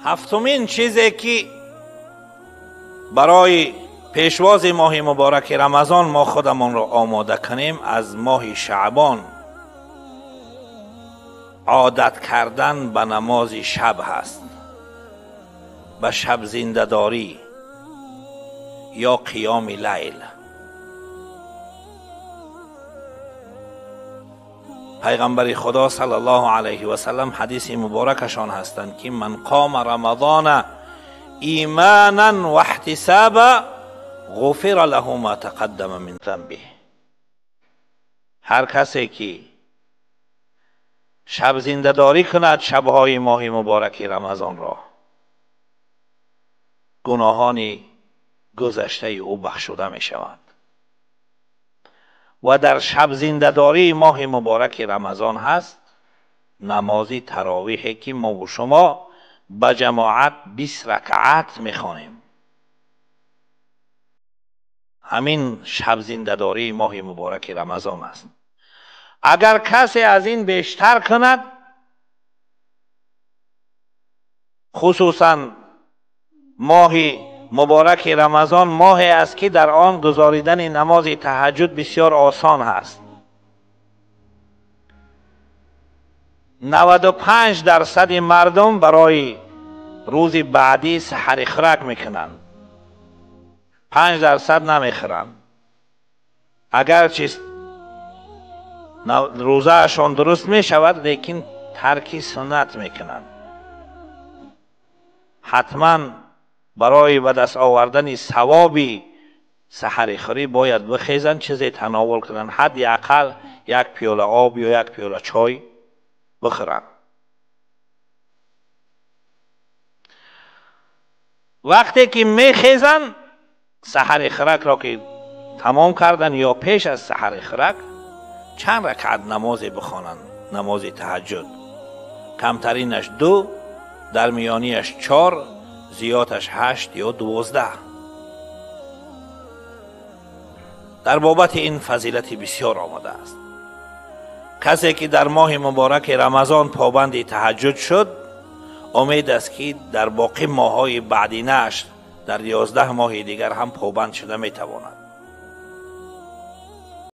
Ҳафтумин чизе ки барои пешвози моҳи мубораки Рамазон мо худамонро омода кунем, аз моҳи Шаъбон одат кардан ба намози шаб ҳаст, ба шаб зиндадорӣ ё қиёми лайл. Пайғамбари Худо саллаллоҳу алайҳи васаллам ҳадиси муборакашон ҳастанд ки ман қома рамазона иманан ва иҳтисаба ғуфира лаҳу ма тақаддама мин занбиҳ. Ҳар касе ки шаб зиндадорӣ кунад шабҳои моҳи мубораки Рамазонро, гуноҳони гузаштаи ӯ бахшуда мешаванд. Ва дар шаб зиндадории моҳи мубораки Рамазон ҳаст намози таровиҳе ки мо бо шумо ба ҷамоат 20 ракъат мехонем. Ҳамин шаб зиндадории моҳи мубораки Рамазон аст. Агар касе аз ин бештар кунад, хусусан моҳи мубораки Рамазон моҳе аст ки дар он гузоридани намози таҳаҷҷуд бисёр осон ҳаст. 95% мардум барои рӯзи баъдӣ саҳари хӯрак мекунанд, 5% намехӯранд. Агарчи рӯзаашон дуруст мешавад, лекин тарки суннат мекунанд. Ҳатман барои ба даст овардани савоби саҳарихӯрӣ бояд бихезанд, чизе тановул кунанд, ҳадди ақал як пиёла об ё як пиёла чой бихӯранд. Вақте ки мехезанд, саҳарихӯракро ки тамом кардан ё пеш аз саҳарихӯрак чанд ракъат намозе бихонанд, намози таҳаҷҷуд, камтаринаш 2, дар миёнияш 4, зиёдаш 8 ё 12. Дар бобати ин фазилати бисёр омадааст. Касе ки дар моҳи мубораки Рамазон побанди таҳаҷҷуд шуд, умед аст ки дар боқӣ моҳҳои баъдинаш, дар 11 моҳи дигар ҳам побанд шуда метавонад.